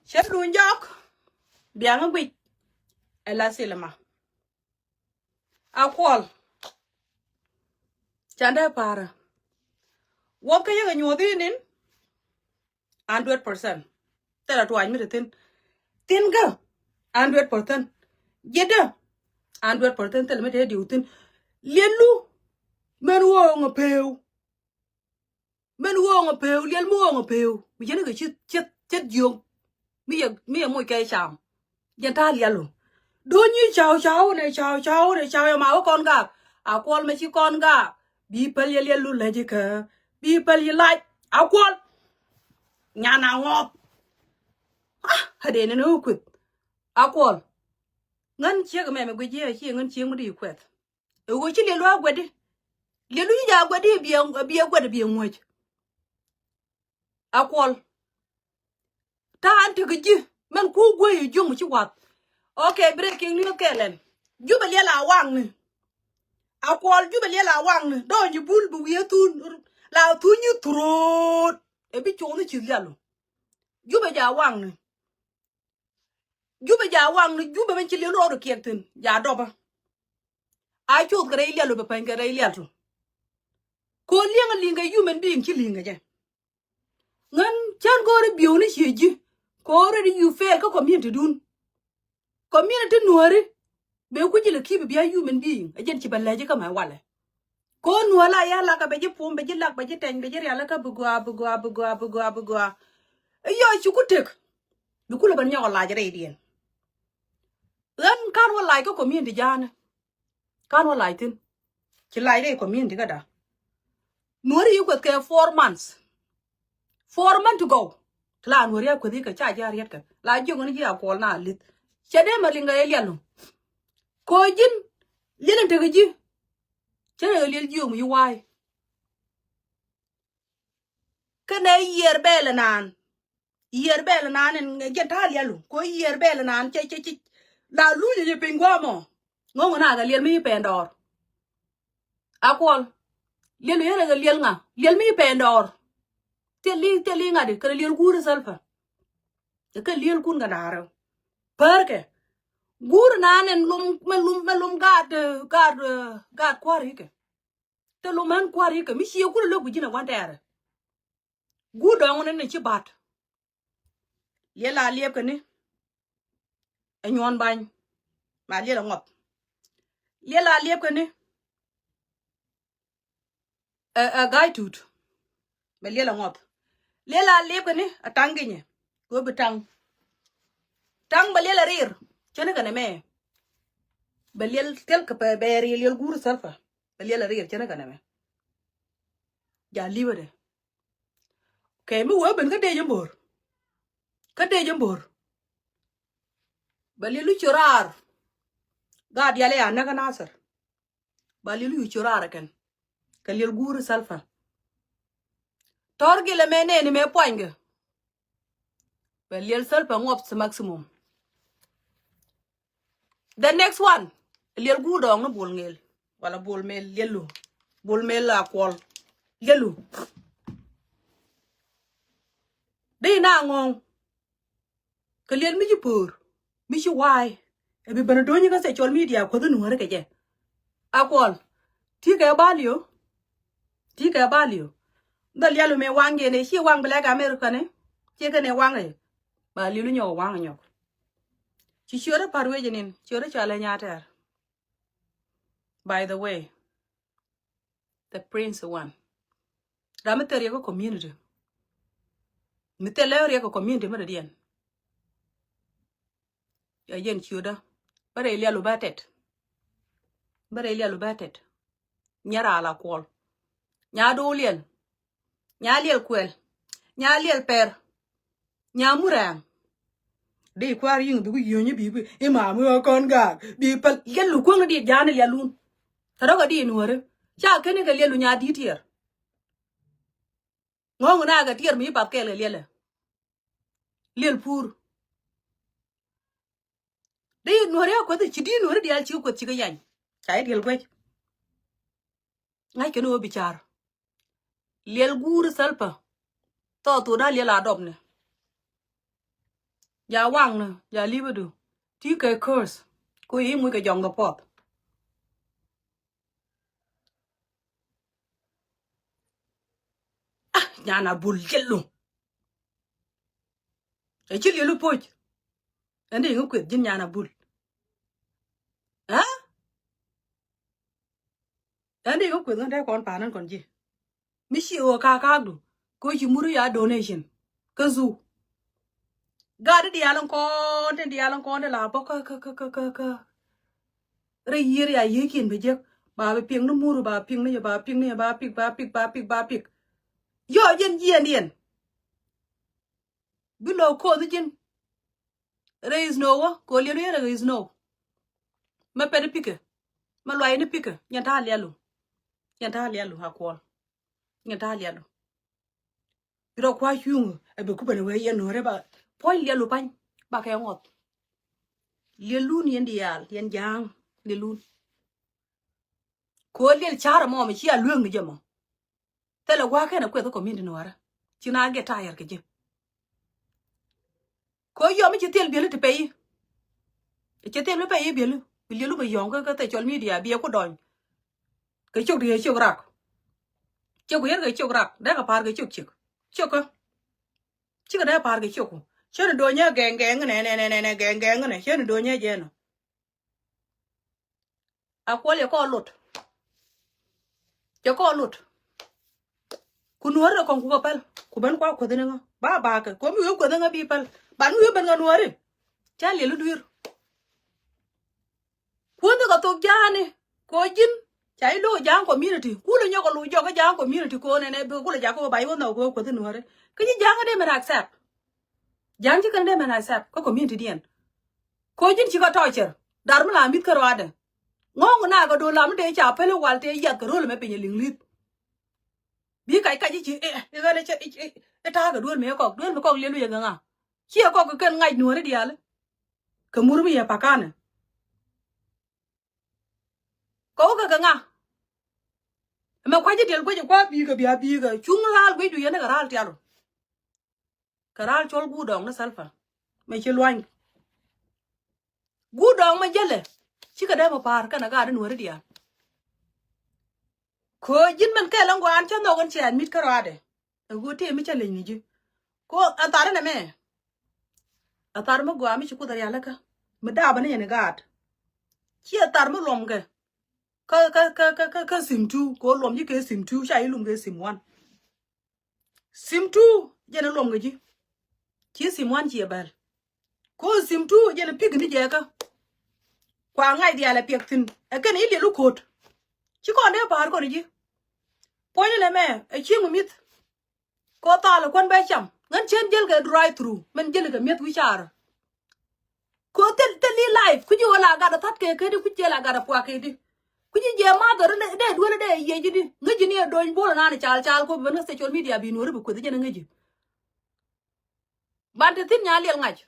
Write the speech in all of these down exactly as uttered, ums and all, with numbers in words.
Cä duun jɔk. Biaŋä guic. Ɛ la silima. A kuɔl. Candɛ pa̱a̱rä. Wuɔth kä yäk a nyuɔth in in. Hundred percent. Thilɛ tuany mi te thin. Thin kä. Hundred percent. Ji̱dä. Hundred percent. Thilɛ mi te diw thin. Liɛlu. Mɛn ɣööŋ a peew. Mɛn ɣööŋ a peew, liɛl mi ɣööŋ a peew. Mi cɛ ni kɛ cieth, cieth, cieth jiöŋ. Mi yɛ, mi yɛ moc kɛ cam. Jɛn ta̱a̱ liɛlu. Do̱ny i̱ caw, caw, nɛ caw, caw, nɛ caw, yɛ ma wä kɔn gaak. A kuɔl mɛ ci kɔn gaak. Bi päl yɛ liɛlu lɛ ji̱kä. Bi päl yɛ lac. A kuɔl. Nyan a ŋɔɔp. Ah, a dee ni ni wä kueth. A kuɔl. Ŋän ciek mɛ mi guic jiɛ, ci ŋän ciek mi di kuɛth. Ɛ ɣöö ci liɛlu a guɛdi. Liɛlu ci jɛ a guɛdi biɛ, biɛ guɛdi biɛ ŋuäc. A kuɔl. Ta̱a̱ an tekɛ ji̱ mɛn ku guäi jiöŋ ci wath. Okay, breaking news kɛɛlɛn. Jupɛ liɛl a waŋni. A kuɔl, Jupɛ liɛl a waŋni. Dɔɔny ji̱ bul bi wiee thun. La thun nyi throot. Ɛ bi cuɔth ni ci liɛlu. Jupɛ jɛ a waŋni. Jupɛ jɛ a waŋni, Jupɛ mɛn ci liɛl rɔɔdu kiɛk thi̱n, jɛ a dɔpä. A cuɔth kɛ rɛy liɛl, bɛ päny kɛ rɛy liɛl tu. Kɛ ɣöö liɛŋ a li̱ŋ kɛ human being, ci li̱ŋ kɛ jɛ. Ŋän cän go̱o̱ri biewni ciɛ ji̱. Kɛ ɣöö already you fail kä community dun. Community nuääri. Bɛ ku ji̱ lɛ keep bi a human being. A jɛn ci bɛ lɛc kä mɛ walɛ. Kɛ ɣöö nuäär la ya lak a bɛ ji̱ pum, bɛ ji̱ lak, bɛ ji̱ tɛny, bɛ ji̱ rial kä bi gɔaa, bi gɔaa, bi gɔaa, bi gɔaa, bi gɔaa. Iyɔ ci ku tek. Bi kulɛ ben nyɔk a lac rɛydiɛn. Ɣän ka̱n wä lac kä community ja̱a̱nä. Ka̱n wä lac thi̱n. Ci lac rɛy community käda. Nuääri yi kueth kɛ four months. Four months to go. Ti la nuääri a kueth yi kɛ ca ji̱ a riɛtkɛ. La jiök ni ji̱ a kuɔl na li̱th. Cɛ dee ma liŋ kɛ liɛl nu. Ko̱ ji̱n liɛl in tekɛ ji̱. Cä rɛ kɛ liɛl jiök mi yi wa̱a̱y. Kɛnɛ yiɛɛr bɛɛl ɛnan. Yiɛɛr bɛɛl ɛnan ɛn jɛn ta̱a̱ liɛlu. Ko̱ yiɛɛr bɛɛl ɛnan cɛ, cɛ, cɛ. La luucɛ jɛ piny gua̱a̱mɔ. Ŋo̱ŋ ɛn a kɛ liɛl mi yi pɛn dɔɔr. A kuɔl. Liɛl mi yɛn rɛ kɛ liɛl ŋa? Liɛl mi yi pɛn dɔɔr. Thil li, thil li ŋa̱di kɛ liɛl guuri Salva. Kɛ liɛl kun kɛ da̱a̱rä. Pärkɛ. Guuri ɛnan ɛn lum, mɛ lum, mɛ lum gaat, eh, gaat, eh, gaat kua̱r ikɛ. Te lum ɣän kua̱r ikɛ mi ciɛ kulɛ lo̱k ku ji̱n ɛ gua̱n tɛɛrɛ. Guut dɔ̱ŋ ni ni ci ba̱t. Liɛl a liɛpkɛ ni. Ɛ nyuɔ̱n bany. Ma liɛl ɛ ŋɔth. Liɛl a liɛpkɛ ni. Ɛ, ɛ ga̱a̱c tuut. Bɛ liɛl ɛ ŋɔth. Liɛl a liɛpkɛ ni ɛ ta̱ŋ ginyɛ. Kɛ ɣöö bi ta̱ŋ. Ta̱ŋ bɛ liɛl ɛ riɛr. Cänikɛ nɛmɛ. Bɛ liɛl thil kɛ pɛ bɛ riɛl liɛl guur Salva. Bɛ liɛl ɛ riɛr cänikɛ nɛmɛ. Ja li̱wädɛ. Kɛ mi wee ben kä dee jɛ bo̱r. Kä dee jɛ bo̱r. Bɛ liɛl lu ci raar. Gaat dial i̱ a näk kä Nasir. Ba liɛl wi̱i̱ ci raar kɛn. Kɛ liɛl guuri Salva. Tɔr gilɛ mɛ nɛɛni mɛ puanykɛ. Bɛ liɛl Salva ŋuɔp maximum. The next one. Liɛl guur dɔɔŋ ni Bol Ŋel. Wala Bol Mel liɛlu. Bol Mel a kuɔl. Liɛlu. Di na ŋɔŋ. Kɛ liɛl mi ci po̱o̱r, mi ci wa̱a̱y. Ɛ bi ben do̱ny kä social media kuäth nuääri kɛ jɛ. A kuɔl. Ti kɛ bal yo. Ti kɛ bal yo. Dhɔ liɛl mi waŋ jɛ ni ci waŋ Black America ni. Ci kɛ ni waŋ ɛ. Ba liɛl nyɔk waŋ nyɔk. Ci ciöt ɛ pa̱r wec nin. Ciöt ɛ cɔal ɛ Nyatɛr. By the way. The prince one. Ram mi thil riɛk kä community. Mi thil lɛ riɛk kä community mi dɔ̱diɛn. Ya yɛn ciötdä. Bä rɛy liɛl wä bä tɛt. Bä rɛy liɛl wä bä tɛt. Nyɛ raal a kuɔl. Nya do̱o̱ liɛl. Nya liɛl kuɛl. Nya liɛl pɛr. Nya murɛm. Di kua̱r yiŋ bi ku yio̱nyä bi ku imaam ɣä kɔn gaak bi päl. Liɛl lu kuäŋ di ja̱a̱n liɛl lun. Kɛ rɔ̱ kɛ di nuääri. Ca keni kɛ liɛl lu nya di̱i̱t tiɛɛr. Ŋɔ̱ŋ na kɛ tiɛɛr mi path kɛɛl kɛ liɛlɛ. Liɛl pur. Di nuääri a kuäth ci di nuääri diaal ci kuäth ci kɛ yany. Ca i̱ diɛl guec. Ŋa̱c kɛn ɣöö bi ca̱r. Liɛl guuri Salva. Thɔɔth thok da̱a̱ liɛl a dɔpni. Ja waŋni, ja li̱pädu. Ti kɛ curse. Ku i̱ muc kɛ jɔŋ kɛ puɔth. Ah, nyan a bul jɛlu. Ɛ ci liɛlu poc. Ɛn di ŋä kueth ji̱n nyan a bul. Ɛ? Ɛn di ŋä kueth ŋä dee kɔn pa̱a̱n ɛn kɔn ji̱. Mi ci ɣöö ka̱a̱k ka̱a̱kdu. Kɛ ɣöö ci mur ya donation. Kä zuu. Gaat di diaal in kɔn tin diaal in kɔn tin la bä kä kä kä kä kä. Rɛy yiër ya yiëëkiɛn bi jek. Ba bi piɛŋ ni mur ba piɛŋ ni ba piɛŋ ni ba piɛk ba piɛk ba piɛk ba piɛk. Yɔ jɛn jiɛn diɛn. Bi lɔ koth ji̱n. Rɛy is no wä kɛ liɛlu yɛn rɛy is no. Mɛ pɛn pikɛ. Mɛ luay ni pikɛ. Nyɛn ta̱a̱ lialu. Nyɛn ta̱a̱ lialu a kuɔl. Nyɛn ta̱a̱ lialu. Bi rɔ kua cuŋ ɛ bɛ kupɛ ni wee yɛn nuɔ̱ɔ̱rɛ ba puɔ̱ny liɛlu pa̱ny ba kɛ ŋɔth. Liɛlun yɛn diaal yɛn ja̱a̱ŋ liɛlun. Kɛ ɣöö liɛl ca̱rä mɔ mi ci a lueŋ ni jɛ mɔ. Thilɛ gua̱a̱k kɛn a kuɛth kä community nuɔ̱ɔ̱rä. Ci na gɛ tayɛr kɛ jɛ. Kɛ ɣöö yɔm i̱ ci thil bieli ti pɛy i̱. Ci thil bi pɛy i̱ bieli. Bi liɛlu bɛ yɔ̱ɔ̱ŋ kä kä social media bi ɛ ku dɔny. Kɛ ciök ti kɛ ciök rak. Ciök ku yɛr kɛ ciök rak dee kɛ pa̱a̱r kɛ ciök ciek. Ciök kä. Cikɛ dee pa̱a̱r kɛ ciök ku cien do̱nyɛ gɛŋ gɛŋ nɛ nɛ nɛ nɛ gɛŋ gɛŋ nɛ cien do̱nyɛ jɛ nɔ. A kuɔl yɛ kɔɔ lot. Yɛ kɔɔ lot. Ku nuɔ̱ɔ̱ri kɔŋ ku kɛ päl ku ben kua kuäthi ni ŋä ba bakɛ ku mi wi̱i̱ kuäthi ŋä bi päl. Ban mi wi̱i̱ ben ŋä nuɔ̱ɔ̱ri. Ca liɛl i̱ dui̱r. Kuäthi kɛ thok ja̱a̱ni kɛ ɣöö ji̱n ca ji̱ lo̱k ja̱a̱ŋ community kulɛ nyɔk kɛ lo̱k jɔk kä ja̱a̱ŋ community kɛ ɣöö nɛnɛ bi kulɛ jakä ɣöö ba ji̱ wä nhɔk kɛ ɣöö kuäthi nuɔ̱ɔ̱ri. Kä ji̱ ja̱a̱ŋ kä dee mɛn accept. Ja̱a̱ŋ ci kɛn dee mɛn accept kä community diɛn. Ko̱ ji̱n cikɛ tɔcɛr dar mi la mi̱th kä rɔadɛ. Ŋɔ̱ŋ na kɛ do̱r lam ni tëë ca peli wal tëë yiath kɛ ro̱l mɛ piny ɛ liŋ li̱th. Bi kac kac i̱ ci i̱ i̱ ɣän i̱ ta̱a̱ kɛ duel mi ɛ kɔk duel mi kɔk liɛl wi̱c ɛ gɛ ŋa. Ciɛ kɔk kɛ kɛn ŋac nuɔ̱ɔ̱ri diaali. Kɛ mur mi yɛ pakanɛ. Kɔk kɛ kɛ ŋa. Mɛ kua̱c i̱ diɛl guec i̱ kua̱ bi̱i̱kɛ bia bi̱i̱kɛ cuŋ raal guecdu yɛn i̱ kɛ raal tialu. Kɛ raal cɔl guut dɔŋ ni Salva mɛ ci luany. Guut dɔŋ mɛ jälɛ cikɛ dee mɛ pa̱a̱r kɛnɛ gaat in wääri diaal. Köö ji̱n mɛn kɛl ɛn gua̱a̱n cä nhɔk in ciɛ admit kärɔaadɛ. Ɛ ɣöö tëë mi cä leny ni ji̱ ko ɛ thar inɛ mɛ. Ɛ thar mi gɔaa mi ci kuoth ɛ rialikä mi daapä ni yɛn i̱ gaat. Ci ɛ thar mi luɔmkɛ kä kä kä kä kä sim two kɛ ɣöö luɔm ji̱ kɛ sim two ca ji̱ lum kɛ sim one. Sim two jɛn ɛ luɔm kɛ ji̱. Ci sim one ciɛ bɛl. Ko sim two jɛn ɛ pik ni jɛ kä. Kua ŋa̱c diaal ɛ piɛk thi̱n ɛ kɛn i̱ liɛl i̱ ko̱t. Ci kɔn dee pa̱a̱r kɔn ji̱. Puɔ̱ny ilɛ mɛ ɛ cieŋ mi̱th. Ko thal ɛ kuän bɛ cam ŋän cien jäl kɛ drive through mɛn jäl kɛ mi̱eth wi̱c caarä. Ko thil thil i̱ life kui̱ci ɣöö la gat ɛ that kɛ kedi kui̱ci la gat ɛ puak kedi. Kui̱ci jiɛ mathɛr dee duel dee yiec ji̱ di ŋäci ni ɛ do̱ny bol ɛnan ɛ cal cal ko bi ben kä social media bi nuɔ̱ri bi kueth jɛn ɛ ŋäci. Ban te thi̱n nya liɛl ŋa̱c.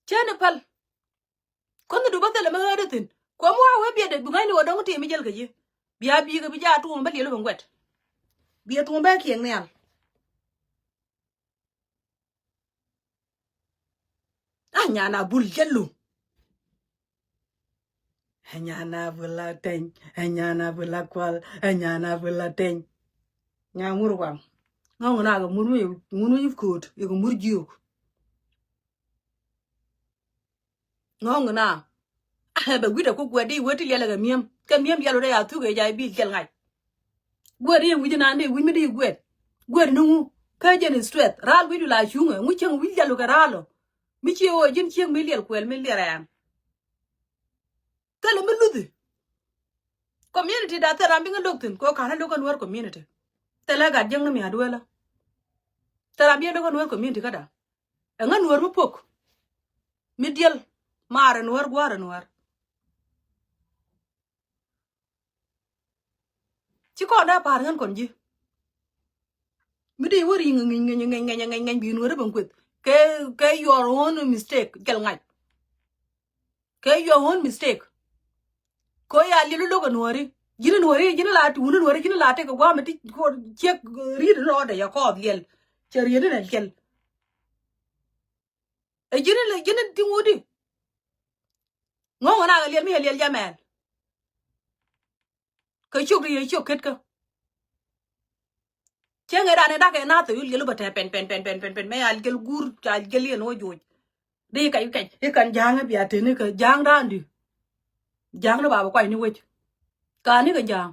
Cäni päl. Kuänh du bä thilɛ mi ɣäät ithin kuäm wa wee biɛt dee bi ŋa̱cni wä dɔ̱ŋ ti mi jäl kɛ ji̱. Bia bi̱i̱ kɛ bi jaa tuɔ̱ŋ bä liɛl wä ben guɛt. Biɛ tuɔ̱ŋ bä kiɛŋ nhial. A nyan a bul jɛ luŋ. Ɛ nyan a bul a teny ɛ nyan a bul a kual ɛ nyan a bul a teny. Nya ŋur waŋ ŋɔŋ na kɛ mur mi ŋun wi̱i̱ ko̱o̱t ikɛ mur jiök. Ŋɔ̱ŋ na. Ɛ bɛ wi̱cdɛ ku guɛt di wee ti liɛlɛ kɛ mi̱em kɛ mi̱em diaal wee dee ya thuk ɛ jay bil jɛl ŋa̱c. Guɛt di wi̱c inan di wi̱c mi di guɛt. Guɛt ni ŋu kä jɛn stress raal wi̱cdu la cuŋɛ ŋu cieŋ wi̱c diaal wee kɛ raal ɔ. Mi cie ɣöö ji̱n cieŋ mi liɛl kuɛl mi liɛl ɛn. Thilɛ mi luthi. Community da thil ram bi ŋä lo̱k thi̱n kɛ ɣöö ka̱n ɛ lo̱k kä nuäär community. Thilɛ gat jiäkni mi a dueelä. Thil ram bi ɛ lo̱k kä nuäär community käda. Ɛŋä nuäär mi puɔ̱k mi diɛl maarɛ nuäär gua̱a̱rɛ nuäär. Ci kɔn dee pa̱a̱r ŋän kɔn ji̱. Mi dee wä ri̱ŋ ŋi̱ny ŋi̱ny ŋi̱ny ŋi̱ny ŋi̱ny ŋi̱ny bi nuäär ben kueth kɛ kɛ your own mistake jɛl ŋa̱c. Kɛ your own mistake. Kɛ ya liɛl ilo̱k ɛ nuääri ji̱n nuääri ji̱n la ti wun nuääri ji̱n la tëk ɛ gua̱a̱mɛ ti ciek ri̱t in rɔɔdɛ ya kɔɔth liɛl. Cɛ riet in ɛ liɛl. Ɛ ji̱n ilɛ ji̱n in ti ŋut di. Ŋo̱o̱ŋ ɛn a kɛ liɛl mi ɛ liɛl jamɛɛl. Kɛ ciök ti yɛ ciök ketkä. Cieŋ ɛ dan ɛ dak ɛ nath ɛ yul yɛl bä tɛ pɛn pɛn pɛn pɛn pɛn pɛn mɛ al jɛl guur al jɛl yɛn wä joc. Di kɛc kɛc i̱ kɛn ja̱a̱ŋ i̱ bia teni kɛ ja̱a̱ŋ dan di. Ja̱a̱ŋ ni ba bä kuany ni wec. Ka ni kɛ ja̱a̱ŋ.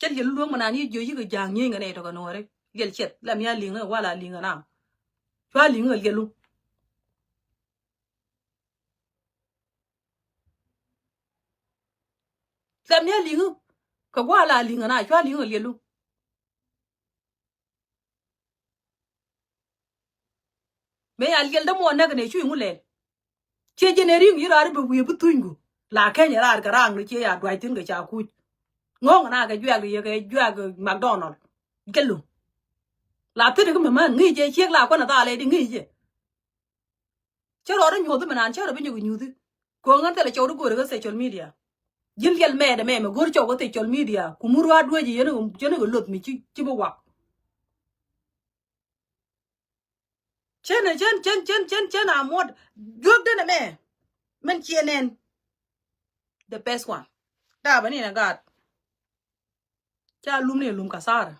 Cɛ liɛl luäŋ mɛ nan yi jiö yi kɛ ja̱a̱ŋ nyieny kɛ nɛy tɔkɛ nuɔ̱ɔ̱ri. Liɛl ciɛth la mi a li̱ŋ ɛ wala li̱ŋ ɛ na. Cua li̱ŋ ɛ liɛlu. Thɛm ni a li̱ŋä kɛ gua̱a̱ la li̱ŋä na cua li̱ŋä liɛlu. Mëë ya liɛl dämuɔ näk ni cuc ŋu lɛl. Ciɛ jɛn ɛ ri̱ŋ yi raar i̱ bɛ wi̱i̱ bi thunyku la keny ɛ raar kɛ raŋ ni ciɛ ya duac thi̱n kɛ ca kuc. Ŋo̱o̱ŋ na kɛ juɛk yɛ kɛ juɛk McDonald. Kɛ lo̱ŋ la thi̱n kä mɛmän ŋi̱i̱c jɛ ciek la kuän ɛ thaal ɛ di ŋi̱i̱c jɛ. Cä rɔɔdä nyuuth mi naan cä rɔ bi nyɔk nyuuthi. Ko̱ŋ ɣän thilɛ cɔw di go̱o̱ri kä social media. Ji̱n liɛl mɛɛt ɛmɛ mɛ go̱o̱r cɔw kä social media ku mur ruaat dueec yɛn kɛ loth mi ci ci bi wak. Cien cien cien cien cien cien a muɔt juɔk den ɛmɛ. Min cie nɛn. The best one. Daa bä ni na gaat. Ca lum ni lum kasara.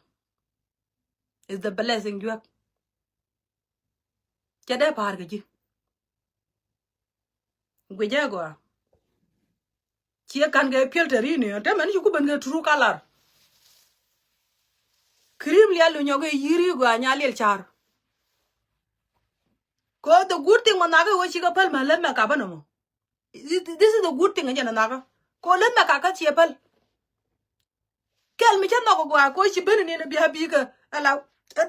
Is the blessing juɛk. Cɛ dee pa̱a̱r kɛ ji̱. Guic jɛ gɔaa. Ciɛ ka̱n kɛ piɛl te ri ni te mɛn ci ku ben kɛ true color. Cream liɛl lu nyɔk i̱ yi̱ri gɔaa nya liɛl car. Ko the good thing mɔ nhak i̱ wä ci kɛ päl mɛ lät mɛ kapä nɔmɔ. This is the good thing jɛn nhaka. Ko lät mɛ kaka ciɛ päl. Kɛl mi cä nhɔk gɔaa ko ci ben ni ni bia bikɛ ala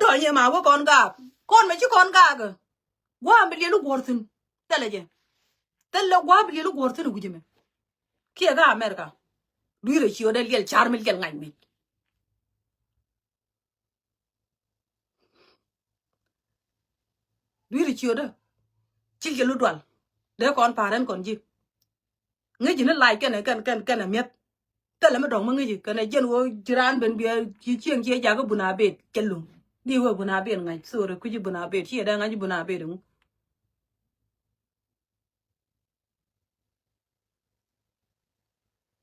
dɔnyɛ ma wä kɔn gaak kɔn mɛ ci kɔn gaak. Gua̱a̱ mi liɛl i̱ guɔ̱r thi̱n thilɛ jɛ. Thilɛ gua̱a̱ mi liɛl i̱ guɔ̱r thi̱n i̱ wi̱cɛ mɛ. Kiɛ kä America. Dui̱rɛ ci ɣä dee liɛl car mi liɛl ŋa̱c mi. Dui̱ri ciötdä ci jɛ lu dual. Dee kɔn pa̱a̱r ɛn kɔn ji̱. Ŋäci ni lac kɛnɛ kɛn kɛn kɛnɛ mi̱eth. Thilɛ mi dɔ̱ŋ mi ŋäci kɛnɛ jiɛn ɣöö ci raan ben biɛ ci cieŋ ciɛ jakä bun a bet cɛ luŋ. Di ɣöö bun a bet ŋa̱c thori kuci bun a bet ciɛ dee ŋa̱c bun a bet ŋu.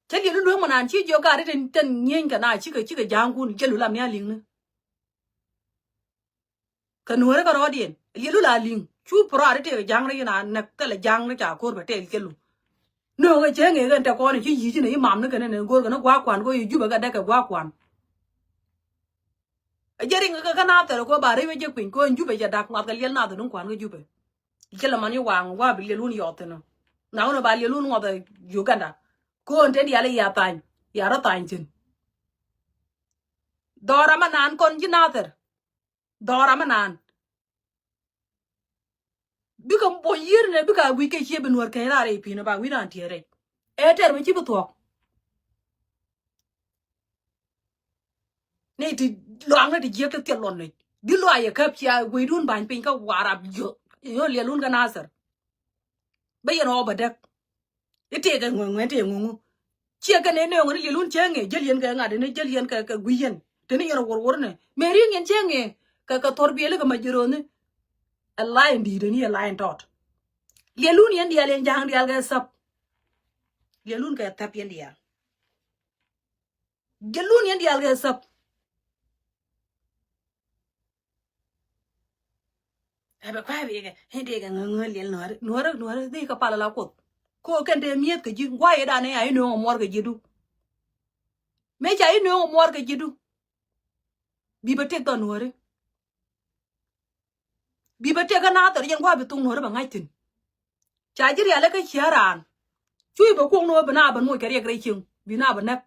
Cä liɛl i̱ lueŋ mɛ naan ci jiök gat ri tin tɛn nyieny kɛ na cikɛ cikɛ ja̱a̱ŋkun jɛ lu lam ni a li̱ŋni. Kɛ nuɔ̱ɔ̱ri kɛ rɔɔdiɛn liɛl lu la li̱ŋ cu pɛ rɔɔd ri tëëkɛ ja̱a̱ŋ ri yin a näk thilɛ ja̱a̱ŋ ri ca ko̱r bɛ tɛɛl cɛ lu. Nööŋɛ cɛ ŋeek ɛn tɛ kɔn i̱ ci yi̱c inɛ i̱ mam ni kɛn inɛ go̱o̱r kɛn i̱ gua̱a̱k kuan kɛ i̱ jupɛ kɛ däk kɛ gua̱a̱k kuan. Ɛ jɛ riŋ kɛ kä nathɛr kɛ ba ri wec jɛ piny kɛ ɣän jupɛ jɛ dak ŋuath kɛ liɛl nathɛr duŋ kuan kɛ jupɛ. Cä lɛ man i̱ waŋ wa bi liɛl wun yɔth thi̱n ɔ. Na wun ɛ ba liɛl wun ŋuɔth ɛ Uganda. Ko̱n te diaal i̱ ya thany ya rɔ thany thi̱n. Dhɔra ma naan kɔn ji̱ nathɛr. Dhɔra ma naan. Bikɛ boc yier nɛ bikɛ a wi̱c kɛ cie bi nuɔr kɛn raar i̱ pi̱n ɛ ba wi̱c raan tiɛɛr rɛc. Ɛ tɛr mi ci bi thuɔ̱k. Ni ti luaŋni ti jiäk ti thiɛl luɔn nec. Di luac yɛ käp cia gueydun ba̱ny piny kä Warap jiö. Yɔ liɛlun kä Nasir. Bä yɛn ɣɔw bä däk. I̱ tëëkɛ ŋuɛŋuɛ tëë ŋuɛŋu. Ciɛ kɛn ëë nööŋä ni liɛlun cä ŋɛ jäl yɛn kɛ ŋa̱t ni jäl yɛn kɛ kɛ gui̱c yɛn. Teni yɛn ɛ wurwur ni mëë ri̱ŋ yɛn cä ŋɛ kɛ kɛ thuɔr biɛli kɛ mac ji̱ ro̱o̱ni. Ɛ la̱a̱c in di̱i̱t ni ɛ la̱a̱c in tɔt. Liɛlun yɛn diaal yɛn ja̱a̱ŋ diaal kɛ thäp. Liɛlun kɛ thäp yɛn diaal. Jɛ lun yɛn diaal kɛ thäp. Ɛ bɛ kuay bikɛ in dikɛ ŋä ŋä liɛl nuɔri nuɔri nuɔri dhi kɛ pal ala kuoth. Ko kɛn te mieth kɛ ji̱ guay idan i̱ a i̱ nööŋ ɔ muɔr kɛ ji̱du. Mëë ca i̱ nööŋ ɔ muɔr kɛ ji̱du. Bi bɛ tëk dhɔ nuɔri. Bi bɛ tëk kä nathɛr yɛn gua̱a̱ bi thok nuɔ̱ɔ̱ri bɛ ŋa̱c thi̱n. Ca ji̱ rialikä cia̱a̱r raan. Cuc bɛ kuɔŋ ni wä bi na bɛ moc kɛ riɛk rɛy cieŋ bi na bɛ näk.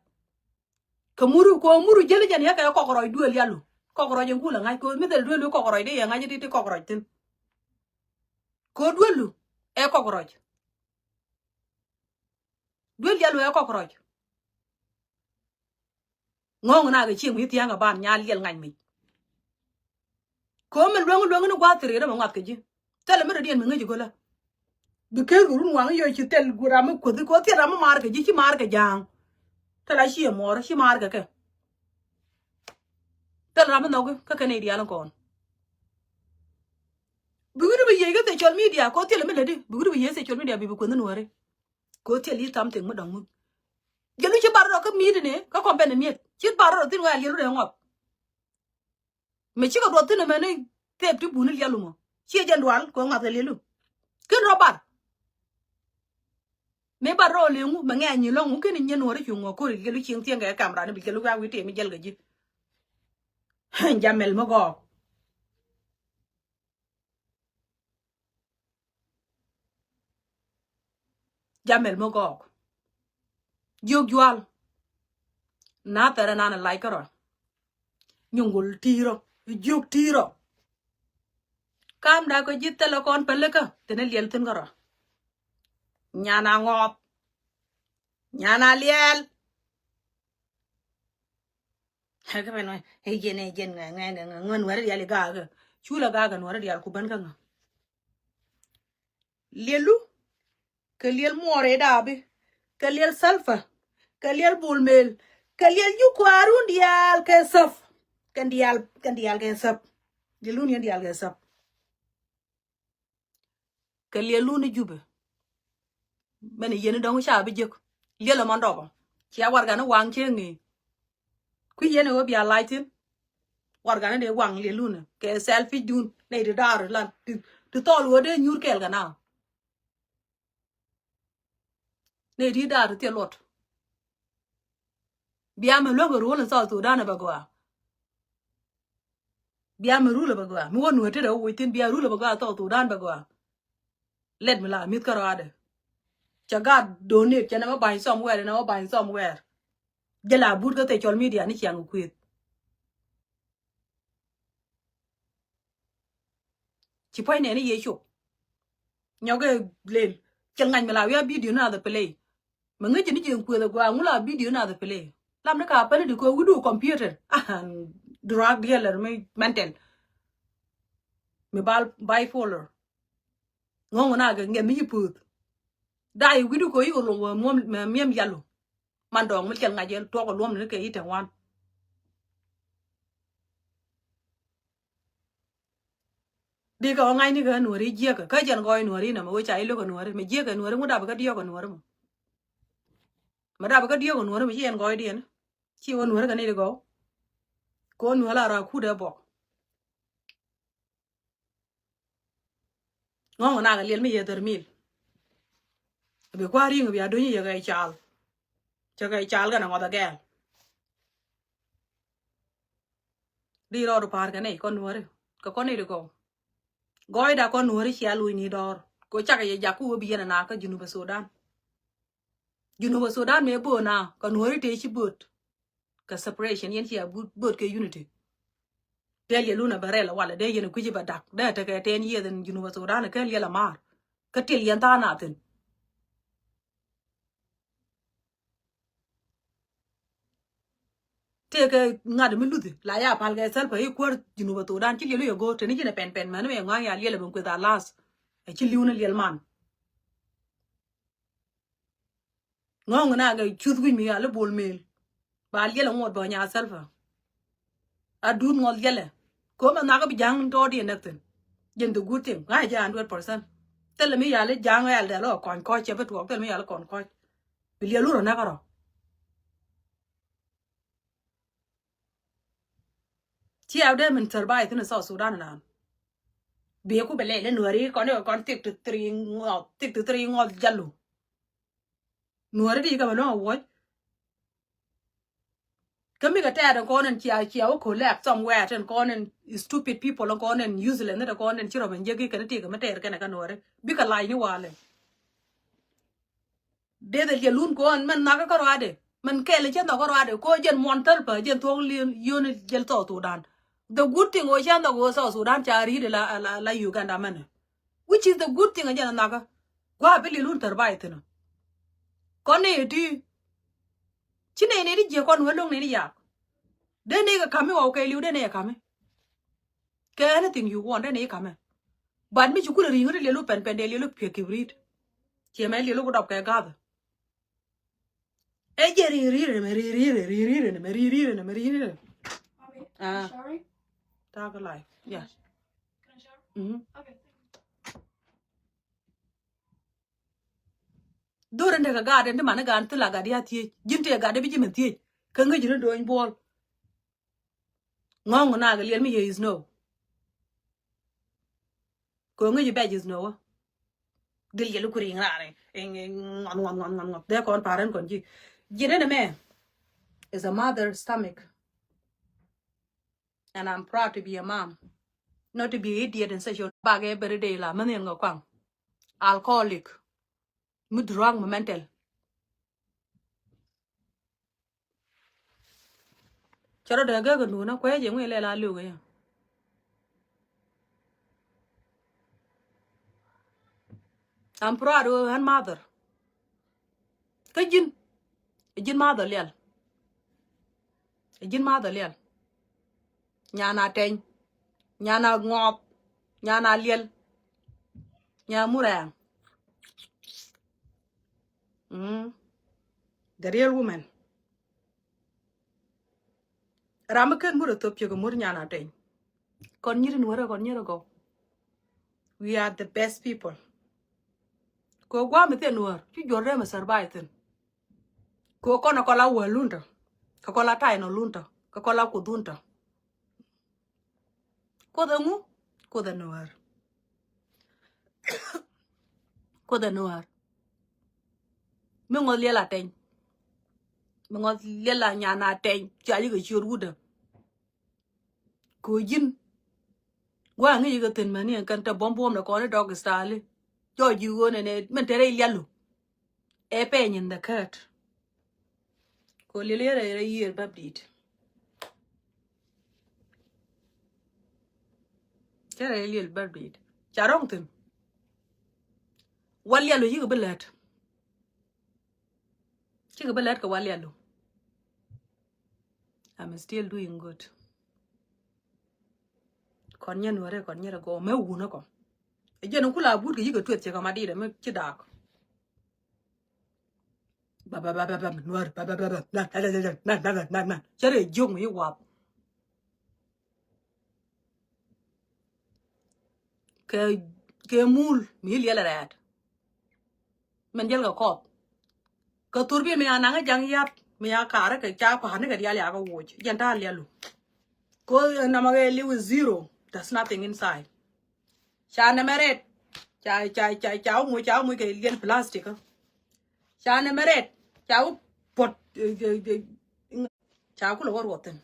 Kɛ muru kɛ muru jäli jɛn yɛ kɛ kɔk rɔc duël yalu. Kɔk rɔc in kulɛ ŋa̱c kɛ mi thil duël wi̱i̱ kɔk rɔc di yɛ ŋa̱c di ti kɔk rɔc thi̱n. Kɛ duëlu ɛ kɔk rɔc. Duël yalu ɛ kɔk rɔc. Ŋɔ̱ɔ̱ŋ na kɛ cieŋ wi̱i̱ thia̱a̱ŋ kɛ ban nyal yɛl ŋa̱c mic. Ko̱o̱m mi luäŋ luäŋ ni gua̱a̱th thiri̱ rɛ mɛ ŋuath kɛ ji̱. Thilɛ mi rɔ diɛn mi ŋäc i̱ go̱lä. Bi ker kɛ run waŋ yɔ ci thil ram mi kuothi ko̱ thil ram mi maar kɛ ji̱ ci maar kɛ ja̱a̱ŋ. Thil a ci ɛ muɔɔr ci maar kɛ kɛ. Thil ram mi nhɔki kä kɛn i̱ diaal in kɔn. Bi wi̱ni bi Kä social media kɛ ɣöö thilɛ mi lätdi bi wut bi yee social media bi bi kueth ni Nuääri. Kɛ ɣöö thil i̱ something mi dɔ̱ŋ muth. Jɛ lu ci bar rɔ kä mi̱i̱t ni kä kɔm pɛn ni mi̱eth ci bar rɔ thin wɛl yɛ lu dee ŋɔp. Mɛ cikɛ duɔth thin ɛmɛni thep ti buni liɛl umɔ ciɛ jɛn dual kɛ ŋath kɛ liɛlu. Kin rɔ bar. Mëë bar rɔ liŋu mɛ ŋɛ̈ny ni lɔŋ ŋu kin nyɛ Nuɔri cuŋ ŋɔ kori kɛ lu cieŋ thieŋ kɛ kamera ni bi kɛ lu wiak wi̱i̱ tëë mi jɛl kɛ ji̱. Jamɛl mi gɔɔk. Jamɛl mi gɔɔk. Jiök jual. Na thɛrɛ nan lac kärɔa. Nyuŋgul ti̱i̱rɔ. Jiök ti̱i̱rɔ. Kamda kɛ ji̱ thilɛ kɔn pälikä thin liɛl thi̱n kärɔa. Nyan a ŋɔɔp. Nyan a liɛl. Kä ben wä ɛ jɛn ɛ jɛn ŋɛ ŋɛ ŋɛ ŋɛ Nuäri diaal i̱ ga̱a̱kä. Culɛ ga̱a̱kä Nuäri diaal ku ben kä ŋä. Liɛlu kɛ liɛl muɔɔr ɛ daabi kɛ liɛl Salva kɛ liɛl Bol Mel kɛ liɛl jukuaarun diaal kɛ thäp. Kɛn diaal kɛn diaal kɛ thäp. Liɛlun yɛn diaal kɛ thäp. Kɛ liɛlun i̱ Jubɛ. Mɛn i̱ yɛn i̱ dɔ̱ŋ ca bi jek liɛl ɛmɔ dɔpɔ. Cia warɛgani waŋ cieŋ i̱ kui̱ yɛn i̱ ɣöö bia lac thi̱n. Warɛgani dee waŋ liɛlun kɛ selfish dun nɛy ti da̱a̱r lan ti thɔɔl ɣöö dee nyuur kɛɛl kɛ na. Nɛy ti da̱a̱r ti thiɛ luɔt. Bia mɛ luäŋ kɛ ruɔl in South Sudan ɛ bɛ gɔaa. Bia mi rulɛ bɛ gɔaa mi wä nuɛ tetɛ wä woc thin bia rulɛ bɛ gɔaa thɔk thok dan bɛ gɔaa. Lɛt mi la mi̱th kä rɔadɛ. Cɛ gaat donate cɛ nɛ wä bany somewhere nɛ wä bany somewhere. Jɛ la but kä thɛ cɔl media ni ciaŋ kueth. Ci puɔ̱ny nɛni yɛ cop. Nyɔkɛ lel cɛ ŋa̱c mi la wi̱i̱ a video ni a the play. Mɛ ŋäc ni ji̱ kueth a gua ŋu la video na the play. Lam ni ka päni di ko wi̱du computer. Ahan, drug dealer mi mental. Mi bal bipolar. Ŋɔŋ na kɛ ŋɛ mi yi puth. Da yi wi̱du ko yi ko luŋ wä muɔm miɛm yalu. Man dɔŋ mi cɛl ŋa̱c yɛ tuɔk luɔm ni kɛ yi tɛŋ wan. Di kɛ ɣɔ̱ ŋa̱cni kɛ nuɔ̱ri jiɛkɛ kä jɛn gɔɔy nuɔ̱ri nɛmɛ wec ca ilo̱k kɛ nuɔ̱ri mɛ jiɛkɛ nuɔ̱ri ŋut dapɛ kä diɔ̱k kɛ nuɔ̱ri mɔ. Mɛ dapɛ kä diɔ̱k kɛ nuɔ̱ri mɔ ci yɛn gɔɔydiɛn. Ci wä nuɔ̱ri kɛ ni di gɔw. Kɛ wä nuɔ̱ri la ra kut ɛ bɔk. Ŋɔ̱ŋ nak liɛl mi yɛ thɛr mil. Bi kua̱r ri̱ŋ bia duny yɛ kɛ cal. Cɛ kɛ cal kɛnɛ ŋɔth agɛɛl. Di rɔɔd pa̱a̱r kɛ nɛy kɔn nuɔ̱ri kɛ kɔn nɛy di gɔw. Gɔɔyda kɔn nuɔ̱ri cia luc ni dɔɔr kɛ cakɛ yɛ jak ku wä bi yɛn ana kä Junubä Sudan. Junubä Sudan mëë bööt na kɛ nuɔ̱ri tëë ci bööt. Kɛ separation yɛn cia bööt kɛ unity. Dee liɛl wun a bɛ rɛl a walɛ dee yɛn a kui̱ci bɛ dak dee tekɛ tɛn yieth in Junubä Sudan kɛ liɛl a maar. Kä til yɛn tha̱a̱ŋ na thi̱n. Tëëkɛ ŋa̱t mi luthi la ya pal kɛ Salva i̱ kuäär Junubä Sudan ci liɛlu yɛ go̱o̱r teni ci nɛ pɛn pɛn mɛn mi yɛ ŋɔ̱a̱ŋ ya liɛl ɛ ben kueth a lath. Ɛ ci li̱w ni liɛl man. Ŋɔ̱ŋ na kɛ cuth wi̱c mi yal i̱ Bol Mel. Ba liɛl ɛ ŋuɔt bä nya Salva. A duut ŋɔth liɛlɛ. Ko mɛ nhak bi ja̱ŋ tɔɔt yɛ nɛk thi̱n. Jɛn the good thing ŋa̱c jɛ hundred percent. Thilɛ mi yal i̱ ja̱ŋ ɛl dɛl ɔ kɔny kɔc cɛ bi tuɔɔk thilɛ mi yal i̱ kɔn kɔc. Bi liɛl wurɛ nɛk kärɔ. Ci a dee min thɛr ba ithin South Sudan nan. Bi ku bɛ lɛl nuɔri kɔn kɔn thick to three ŋɔth thick to three ŋɔth jalu. Nuɔri di kɛ bɛ lɔŋ a wuɔc. Kä mi kɛ tɛɛt in kɔn in cia cia wä collect somewhere tin kɔn in stupid people in kɔn in useless ni tin kɔn in ci rɔ ben jeki kɛn ti kɛ mi tɛɛr kɛn kɛ nuɔri bikɛ lac ni walɛ. Dee dhɛ liɛl wun kɔn mɛn nhak kä ruaadɛ mɛn kɛl cɛ nhɔk kä ruaadɛ ko jɛn muɔn thäl pä jɛn thuɔk liɛl yön jɛl South Sudan. The good thing wä cɛ nhɔk wä South Sudan ca ri̱i̱dɛ la la la Uganda mɛnɛ. Which is the good thing a jɛn nhak kä. Gua bi liɛl wun thär ba ithin. Kɔn ni iti. Ci nɛy nɛy ti jiɛ kɔn wä loŋ nɛy ni yak. Dee nɛy kɛ kami wä kɛ liw dee nɛy kɛ kami. Kɛ anything you want dee nɛy kɛ kami. But mi ci kulɛ ri̱i̱ŋ ri liɛlu pɛn pɛn dee liɛlu piɛ kibrit. Ciɛ mɛ liɛlu ku dɔp kɛ gath. Ɛ jɛ ri ri ri mɛ ri ri ri ri ri ri mɛ ri ri ri mɛ ri ri ri. Ah. Ta̱a̱ kɛ live. Yeah. Mm-hmm. Dhor in tekɛ gat in ti man i̱ gan thil a gat ya thiec. Ji̱n tëë gat i̱ bi ji̱ min thiec. Kä ŋäc ji̱n i̱ do̱ny buɔl. Ŋɔ̱ŋ nak liɛl mi yɛ is no. Kɛ ŋäc i̱ bɛc is no wä. Dhil yɛ luk ri̱ŋ raar i̱ ŋɔn ŋɔn ŋɔn ŋɔn ŋɔn. Dhɛ kɔn pa̱a̱r in kɔn ji̱. Ji̱n in ɛmɛ is a mother stomach. And I'm proud to be a mom. Not to be idiot and sexual. Bak every day la mani en ŋa kwang. Alcoholic. Mi drunk mi mental. Cɛ rɔ dee gek in duunä kuɛ jɛ ŋuɛ lɛ la liw kɛ yɛ. I'm proud of her mother. Kä ji̱n, ji̱n mother lial. Ji̱n mother lial. Nyan a teny. Nyan a ŋɔɔp. Nyan a liɛl. Nyan murɛɛŋ. Mm. The real woman. Ram mi ken mur a thop cɛ kɛ mur nyan a teny. Kɔn nyirin wärä kɔn nyirä gɔw. We are the best people. Kɛ guam mi thiɛ nuɔr ci juɔr rɛm a survive thin. Kɛ kɔn a kɔla wä luntä. Kɛ kɔla tay nɔ luntä. Kɛ kɔla kuth luntä. Kuoth ɛŋu? Kuoth ɛ nuäär. Kuoth ɛ nuäär. Mi ŋɔth liɛl a teny. Mi ŋɔth liɛl a nyan a teny. Cia yikɛ ciöt wutdä. Kɛ ji̱n. Gua̱a̱ ŋi̱ yikɛ thi̱n mäni ɛn kɛn te buɔ̱m buɔ̱m ni kɔn i̱ dɔk istali. Jɔɔc ji̱ ɣöö nɛnɛ min te rɛy liɛlu. Ɛ pɛny in the cut. Kɛ liɛl yɛrɛ rɛy yiër bäp di̱i̱t. Cä rɛy liɛl bäp di̱i̱t. Ca rɔ̱ŋ thi̱n. Wal liɛlu yikɛ bi lät. Cikɛ bi lät kɛ wal liɛlu. I'm still doing good. Kɔn nyɛ nuɔrɛ kɔn nyɛ rɛ gɔɔ mɛ wunä kɔ. Ɛ jɛn kula but kɛ yikɛ tueth cɛ kɛ ma dit ɛ mi ci daak. Ba ba ba ba ba nuɔr ba ba ba ba na na na na na na na. Cɛ rɛ jiök mi yi wap. Kɛ kɛ mul mi yi liɛl rɛɛt. Min jäl kɛ kɔp. Kɛ thurbil mi ya naŋ jaŋ yat mi ya karä kɛ ca pa̱a̱ni kɛ dial ya kɛ woc jɛn ta̱a̱ lialu. Ko nama kɛ liw zero. There's nothing inside. Ca nɛmɛ rɛt. Ca ca ca ca wä moc ca wä moc kɛ liɛl plastic. Ca nɛmɛ rɛt. Ca wä puɔt. Ca kulɛ wä ruɔth thin.